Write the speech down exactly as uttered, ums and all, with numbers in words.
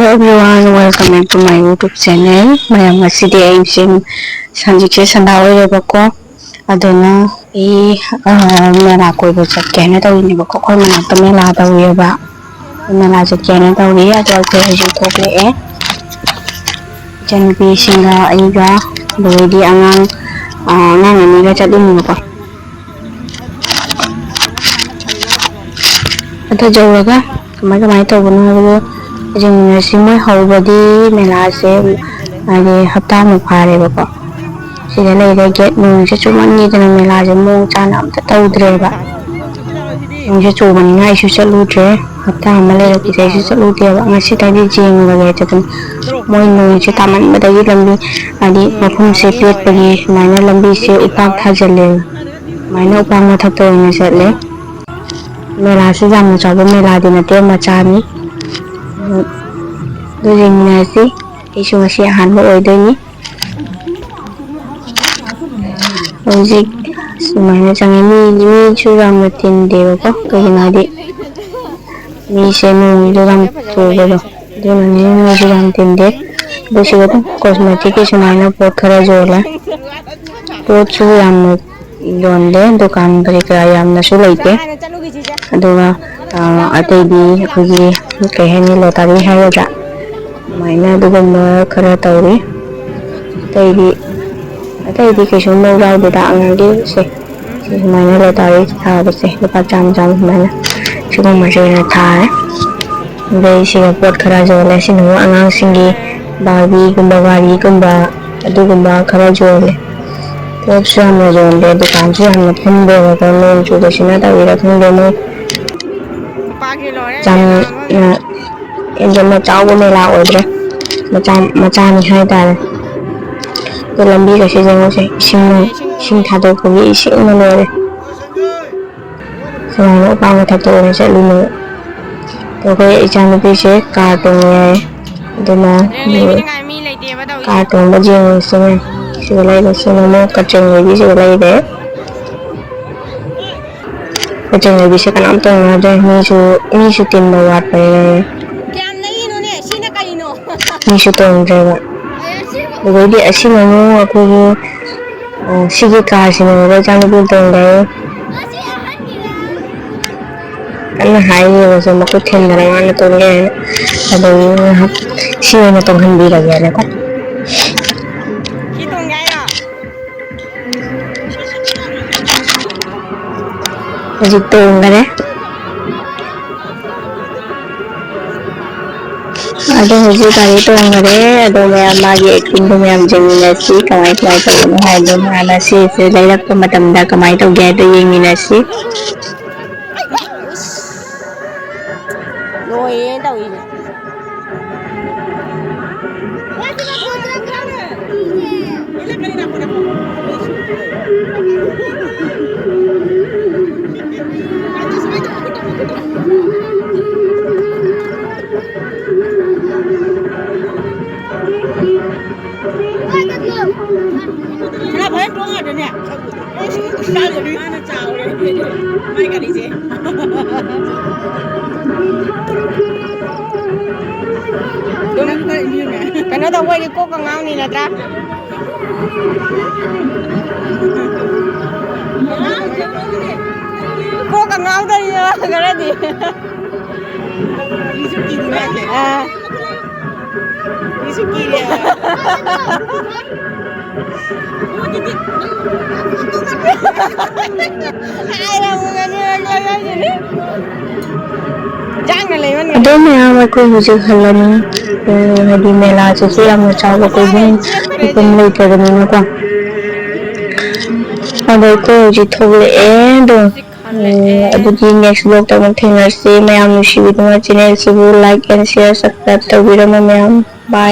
Everyone, welcome back to my YouTube channel. ꯃꯌꯥꯝ, ꯉꯁꯤꯗꯤ ꯑꯩꯁꯦ ꯍꯧꯖꯤꯛꯁꯦ ꯁꯟꯗꯥ ꯑꯣꯏꯔꯦꯕꯀꯣ, ꯑꯗꯨꯅ ꯑꯩ, ꯑ, ꯃꯦꯂꯥ ꯀꯣꯏꯕ ꯆꯠꯀꯦ ꯍꯥꯏꯅ ꯇꯧꯔꯤꯅꯦꯕꯀꯣ꯫ ꯑꯩꯈꯣꯏ ꯃꯅꯥꯛꯇ ꯃꯦꯂꯥ ꯇꯧꯔꯤꯑꯕ, ꯃꯦꯂꯥ ꯆꯠꯀꯦ ꯍꯥꯏꯅ ꯇꯧꯔꯤ꯫ ꯑꯗꯣ ꯑꯩꯈꯣꯏ ꯍꯧꯖꯤꯛ ꯊꯣꯛꯂꯛꯑꯦ, ꯏꯆꯟꯅꯨꯄꯤꯁꯤꯡꯒ ꯑꯩꯒ, ꯑꯗꯨꯗꯩꯗꯤ ꯑꯉꯥꯡ, ꯑ, ꯑꯉꯥꯡ ꯑꯅꯤꯒ ꯆꯠꯂꯤꯅꯦꯕꯀꯣ꯫ ꯑꯗꯨ ꯌꯧꯔꯒ ꯀꯃꯥꯏ ꯀꯃꯥꯏꯅ ꯇꯧꯕꯅꯣ ꯍꯥꯏꯕꯗꯣ ꯌꯦꯡꯃꯤꯟꯅꯁꯤ꯫ ꯃꯣꯏ ꯍꯧꯕꯗꯤ ꯃꯦꯂꯥꯁꯦ ꯍꯥꯏꯗꯤ ꯍꯞꯇꯥꯃꯨꯛ ꯐꯥꯔꯦꯕꯀꯣ꯫ ꯁꯤꯗ ꯂꯩꯔꯦ꯫ ꯒꯦꯠ ꯅꯨꯡꯁꯦ ꯆꯨꯝꯃꯟꯈꯤꯗꯅ ꯃꯦꯂꯥꯁꯦ ꯃꯑꯣꯡ ꯆꯥꯅ ꯑꯝꯇ ꯇꯧꯗ꯭ꯔꯦꯕ꯫ ꯅꯣꯡꯁꯦ ꯆꯨꯕꯅꯤꯅ ꯑꯩꯁꯨ ꯆꯠꯂꯨꯗ꯭ꯔꯦ꯫ ꯍꯞꯇꯥ ꯑꯃ ꯂꯩꯔꯛꯄꯁꯦ ꯑꯩꯁꯨ ꯆꯠꯂꯨꯗꯦꯕ꯫ ꯉꯁꯤꯗꯒꯤ ꯌꯦꯡꯉꯨꯔꯒꯦ ꯍꯥꯏꯗꯅ꯫ ꯃꯣꯏ ꯅꯣꯡꯁꯦ ꯇꯥꯃꯟꯕꯗꯒꯤ ꯂꯝꯕꯤ, ꯍꯥꯏꯗꯤ ꯃꯐꯝꯁꯦ ꯄꯦꯠꯄꯒꯤ ꯁꯨꯃꯥꯏꯅ ꯂꯝꯕꯤꯁꯦ ꯎꯄꯥꯛ ꯊꯥꯖꯤꯜꯂꯦ꯫ ꯁꯨꯃꯥꯏꯅ ꯎꯄꯥꯛ ꯃꯊꯛꯇ ꯑꯣꯏꯅ ꯆꯠꯂꯦ꯫ ꯃꯦꯂꯥꯁꯨ ꯌꯥꯝꯅ ꯆꯥꯎꯕ ꯃꯦꯂꯥꯗꯤ ꯅꯠꯇꯦ, ꯃꯆꯥꯅꯤ꯫ ꯑꯗꯨ ꯌꯦꯡꯃꯤꯟꯅꯔꯁꯤ꯫ ꯑꯩꯁꯨ ꯉꯁꯤ ꯑꯍꯥꯟꯕ ꯑꯣꯏꯗꯣꯏꯅꯤ꯫ ꯍꯧꯖꯤꯛ ꯁꯨꯃꯥꯏꯅ ꯆꯪꯉꯦ꯫ ꯃꯤ, ꯃꯤꯁꯨ ꯌꯥꯝꯅ ꯇꯤꯟꯗꯦꯕꯀꯣ, ꯀꯩꯒꯤꯅꯣ ꯍꯥꯏꯗꯤ ꯃꯤꯁꯦ ꯅꯣꯡꯁꯨ ꯌꯥꯝ ꯆꯨꯕꯗꯣ, ꯑꯗꯨꯅꯅꯦ ꯃꯤꯁꯨ ꯌꯥꯝ ꯇꯤꯟꯗꯦ꯫ ꯑꯗꯨ ꯁꯤꯗ ꯑꯗꯨꯝ cosmeticꯀꯤ ꯁꯨꯃꯥꯏꯅ ꯄꯣꯠ ꯈꯔ ꯌꯣꯜꯂꯦ꯫ ꯄꯣꯠꯁꯨ ꯌꯥꯝꯅ ꯌꯣꯟꯗꯦ, ꯗꯨꯀꯥꯟ ꯀꯔꯤ ꯀꯔꯥ ꯌꯥꯝꯅꯁꯨ ꯂꯩꯇꯦ꯫ ꯑꯗꯨꯒ, ꯑ, ꯑꯇꯩꯗꯤ ꯑꯩꯈꯣꯏꯒꯤ ꯀꯩ ꯍꯥꯏꯅꯤ, ꯂꯣꯇꯥꯔꯤ ꯍꯥꯏꯒꯗ꯭ꯔꯥ, ꯑꯗꯨꯃꯥꯏꯅ ꯑꯗꯨꯒꯨꯝꯕ ꯈꯔ ꯇꯧꯔꯤ꯫ ꯑꯇꯩꯗꯤ, ꯑꯇꯩꯗꯤ ꯀꯩꯁꯨꯝ ꯌꯥꯎꯗꯦꯗ꯫ ꯑꯉꯥꯡꯒꯤꯁꯦ ꯁꯤ ꯁꯨꯃꯥꯏꯅ ꯂꯣꯇꯥꯔꯤ ꯊꯥꯕꯁꯦ ꯂꯨꯄꯥ ꯆꯥꯝꯃ ꯆꯥꯝꯃ ꯁꯨꯃꯥꯏꯅ ꯁꯤꯒꯨꯝꯕꯁꯦ ꯑꯣꯏꯅ ꯊꯥꯔꯦ꯫ ꯑꯗꯩ ꯁꯤꯗ ꯄꯣꯠ ꯈꯔ ꯌꯣꯜꯂꯦ꯫ ꯁꯤꯅ ꯑꯃꯨꯛ ꯑꯉꯥꯡꯁꯤꯡꯒꯤ ꯕꯥꯔꯕꯤꯒꯨꯝꯕ, ꯒꯥꯔꯤꯒꯨꯝꯕ, ꯑꯗꯨꯒꯨꯝꯕ ꯈꯔ ꯌꯣꯜꯂꯦ꯫ ꯄꯣꯠꯁꯨ ꯌꯥꯝꯅ ꯌꯣꯟꯗꯦ, ꯗꯨꯀꯥꯟꯁꯨ ꯌꯥꯝꯅ ꯐꯝꯗꯦꯕꯀꯣ, ꯅꯣꯡ ꯆꯨꯕꯁꯤꯅ ꯇꯧꯔꯤꯔꯥ ꯈꯪꯗꯦ꯫ ꯃꯣꯏ ꯌꯥꯝꯅ, ꯑ, ꯌꯥꯝꯅ ꯆꯥꯎꯕ ꯃꯦꯂꯥ ꯑꯣꯏꯗ꯭ꯔꯦ, ꯃꯆꯥ, ꯃꯆꯥꯅꯤ ꯍꯥꯏꯇꯥꯔꯦ꯫ ꯑꯗꯣ ꯂꯝꯕꯤꯒꯁꯦ ꯌꯦꯡꯉꯨꯁꯦ, ꯏꯁꯤꯡ, ꯏꯁꯤꯡ ꯊꯥꯗꯣꯛꯄꯒꯤ ꯏꯁꯤꯡꯅ ꯂꯣꯏꯔꯦ꯫ ꯁꯨꯃꯥꯏꯅ ꯎꯄꯥ ꯃꯊꯛꯇ ꯑꯣꯏꯅ ꯆꯠꯂꯤꯅꯦ꯫ ꯑꯗꯣ ꯑꯩꯈꯣꯏ ꯏꯆꯥꯅꯨꯄꯤꯁꯦ ꯀꯥꯔ ꯇꯣꯡꯉꯦ ꯍꯥꯏꯌꯦ꯫ ꯑꯗꯨꯅ ꯀꯥꯔ ꯇꯣꯡꯕ ꯌꯦꯡꯉꯨꯁꯤꯅꯦ꯫ ꯁꯤꯗ ꯂꯩꯔꯤꯁꯤꯅ ꯑꯃꯨꯛ ꯀꯛꯆꯤꯡ ꯂꯩꯕꯤꯁꯤꯗ ꯂꯩꯔꯦ꯫ ꯀꯛꯆꯤꯡ ꯂꯩꯕꯤꯁꯦ ꯀꯅꯥꯝ ꯇꯣꯡꯅꯗ꯭ꯔꯦ꯫ ꯃꯤꯁꯨ, ꯃꯤꯁꯨ ꯇꯤꯟꯕ ꯋꯥꯠꯄꯅꯤꯅꯅꯦ꯫ ꯀꯌꯥꯝ ꯅꯛꯏꯅꯣꯅꯦ? ꯁꯤꯅ ꯀꯩ ꯃꯤꯁꯨ ꯇꯣꯡꯗ꯭ꯔꯦꯕ꯫ ꯑꯗꯩꯗꯤ ꯑꯁꯤꯅ ꯑꯃꯨꯛ ꯑꯩꯈꯣꯏꯒꯤ, ꯑ, ꯁꯤꯒꯤ ꯀꯥꯔꯁꯤꯅꯦꯕ ꯏꯆꯥꯅꯨꯄꯤ ꯇꯣꯡꯗꯣꯏ꯫ ꯀꯟꯅ ꯍꯥꯏꯔꯤꯕꯁꯦ ꯃꯈꯨꯠ ꯊꯤꯟꯗꯅ ꯃꯥꯅ ꯇꯣꯡꯒꯦ ꯍꯥꯏꯅ꯫ ꯑꯗꯒꯤ ꯉꯥꯏꯍꯥꯛ ꯁꯤ ꯑꯣꯏꯅ ꯇꯣꯡꯍꯟꯕꯤꯔꯒꯦꯅꯀꯣ꯫ ꯁꯤ ꯇꯣꯡꯒꯦ ꯍꯥꯏꯔꯣ? ꯍꯧꯖꯤꯛ ꯇꯣꯡꯈꯔꯦ꯫ ꯑꯗꯣ ꯍꯧꯖꯤꯛ ꯒꯥꯔꯤ ꯇꯣꯡꯈꯔꯦ꯫ ꯑꯗꯣ ꯃꯌꯥꯝ ꯃꯥꯒꯤ actingꯗꯣ ꯃꯌꯥꯝ ꯌꯦꯡꯃꯤꯟꯅꯁꯤ꯫ ꯀꯃꯥꯏ ꯀꯃꯥꯏ ꯇꯧꯕꯅꯣ ꯍꯥꯏꯕꯗꯣ ꯃꯥꯅ ꯁꯤꯁꯦ ꯂꯩꯔꯛꯄ ꯃꯇꯝꯗ ꯀꯃꯥꯏ ꯇꯧꯒꯦ ꯍꯥꯏꯗꯣ ꯌꯦꯡꯃꯤꯟꯅꯁꯤ꯫ ꯂꯣꯏꯔꯦ ꯇꯧꯔꯤꯁꯦ꯫ ꯈꯔ ꯐꯖꯅ ꯇꯣꯡꯉꯗꯅꯦ꯫ ꯑꯩ ꯁꯤ ꯏꯁꯇꯥꯏꯜ ꯃꯥꯅ ꯆꯥꯎꯔꯦ꯫ ꯃꯥꯏ ꯒꯥꯔꯤꯁꯦ꯫ ꯑꯗꯨꯝ ꯀꯩꯅꯣ ꯇꯧꯕ ꯑꯣꯏꯗꯤ ꯀꯣꯛꯀ ꯉꯥꯎꯅꯤ ꯅꯠꯇ꯭ꯔꯥ? ꯀꯣꯛꯀ ꯉꯥꯎꯗꯣꯔꯤ ꯈꯔꯗꯤ꯫ ꯑꯥ꯫ ꯀꯤꯁꯨ ꯀꯤꯔꯦ꯫ ꯌꯥꯡꯅ ꯂꯩꯃꯟꯒ꯭ꯔꯦ꯫ ꯑꯗꯣ ꯃꯌꯥꯝ ꯑꯩꯈꯣꯏ ꯍꯧꯖꯤꯛ ꯍꯜꯂꯅꯤ꯫ ꯎꯝ, ꯍꯥꯏꯗꯤ ꯃꯦꯂꯥꯁꯤꯁꯨ ꯌꯥꯝꯅ ꯆꯥꯎꯕ ꯀꯣꯏꯐꯝ ꯃꯐꯝ ꯂꯩꯇ꯭ꯔꯕꯅꯤꯅꯀꯣ꯫ ꯑꯗꯣ ꯑꯩꯈꯣꯏ ꯍꯧꯖꯤꯛ ꯊꯣꯛꯂꯛꯑꯦ꯫ ꯑꯗꯣ, ꯎꯝ, ꯑꯗꯨꯗꯤ next vlogꯇ ꯑꯃꯨꯛ ꯊꯦꯡꯅꯔꯁꯤ꯫ ꯃꯌꯥꯝ ꯅꯨꯡꯁꯤꯕꯤꯗꯨꯅ channelꯁꯤꯕꯨ like and share, subscribe ꯇꯧꯕꯤꯔꯝꯃꯣ ꯃꯌꯥꯝ꯫ Bye꯫